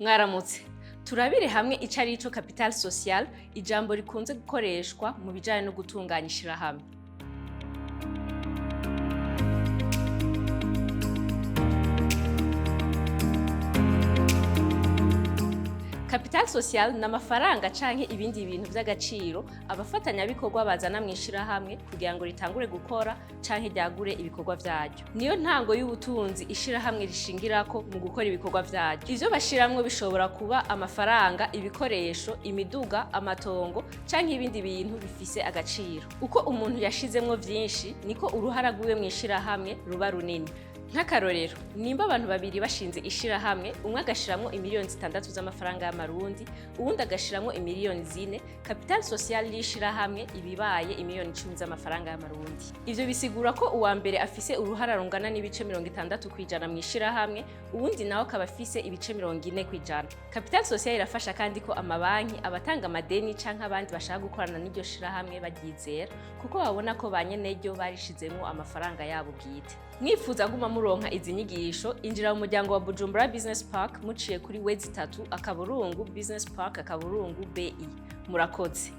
Mwaramutse. Turabire hamwe ico arico capital social, ijambo rikunze gukoreshwa mu bijanye no gutunganya ishirahamwe. Capital social ni amafaranga canke ibindi bintu vy'agaciro abafatanyabikorwa bazana mw'ishirahamwe kugira ngo ritangure gukora canke ryagure ibikorwa vyaryo. Niyo ntango y'ubutunzi ishirahamwe rishingirako mu gukora ibikorwa vyaryo. Ivyo bashiramwo bishobora kuba amafaranga, ibikoresho, imiduga, amatongo canke ibindi bintu bifise agaciro. Uko umuntu yashizemwo vyinshi, niko uruhara rwiwe mw'ishirahamwe ruba runini. Nk'akarorero, nimba abantu babiri bashinze ishirahamwe, umwe agashiramwo imiliyoni 6 z'amafaranga y'amarundi, uwundi agashiramwo imiliyoni 4, capital social y'ishirahamwe ibibaye imiliyoni 10 z'amafaranga y'amarundi. Ivyo bisigura ko uwa mbere afise uruhara rungana n'ibice 60% mw'ishirahamwe, uwundi nawe akaba afise ibice 40%. Capital social irafasha kandi ko amabanki, abatanga amadeni canke abandi bashaka gukorana n'iryo shirahamwe baryizera, kuko babona ko ba nyeneryo barishizemwo amafaranga yabo bwite. Mwifuza guma muronka izi nyigisho, injira mu muryango wa Bujumbura Business Park muciye kuri w3.businesspark.bi. Murakoze.